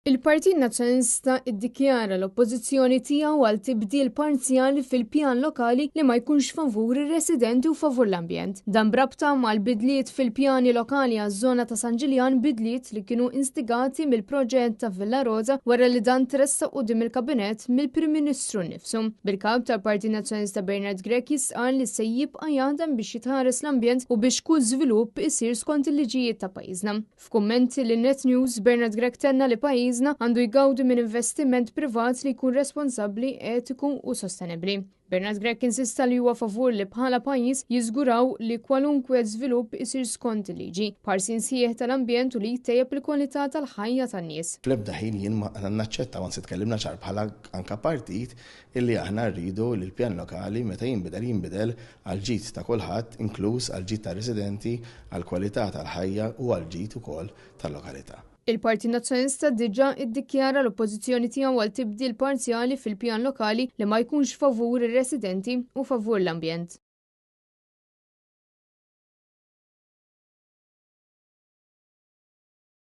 Il-Partit Nazzjonalista iddikjara l-oppożizzjoni tiegħu għal tibdil parzjali fil-pjan lokali li ma jkunx favur ir-residenti u favur l-ambjent. Dan b'rabta mal-bidliet fil-pjani lokali għaż-żona ta' San Ġiljan, bidliet li kienu instigati mill-proġett ta' Villa Rosa wara li dan tressaq quddiem il-Kabinett mill-Prim Ministru nnifsu. Bil-Kap tal-Partit Nazzjonalista Bernard Grech jistqarr li se jibqa' jaħdem biex jitħares l-ambjent u biex kull żvilupp isir skont il-liġijiet ta' pajjiżna. F'kummenti lil Net News, Bernard Grech tenna li pajjiżna għandu jgawdi minn investiment privat li jkun responsabbli, etiku u sostenibbli. Bernard Grech insista li huwa favur li bħala pajjiż jiżguraw li kwalunkwe żvilupp isir skont il-liġi, b'ħarsien sħiħ tal-ambjent u li jtejjeb il-kwalità tal-ħajja tan-nies. Fl-ebda ħin jien ma naċċetta, u anzi tkellimna ċar bħala anka partit, illi aħna rridu li l-pjan lokali meta jinbidel jinbidel għall-ġid ta' kulħadd, inkluż għall-ġid tar-residenti, għall-kwalità tal-ħajja u għall-ġid ukoll tal-lokalità. Il-Partit Nazzjonalista diġà iddikjara l-oppożizzjoni tiegħu għal tibdil parzjali fil-pjan lokali li ma jkunx favur ir-residenti u favur l-ambjent.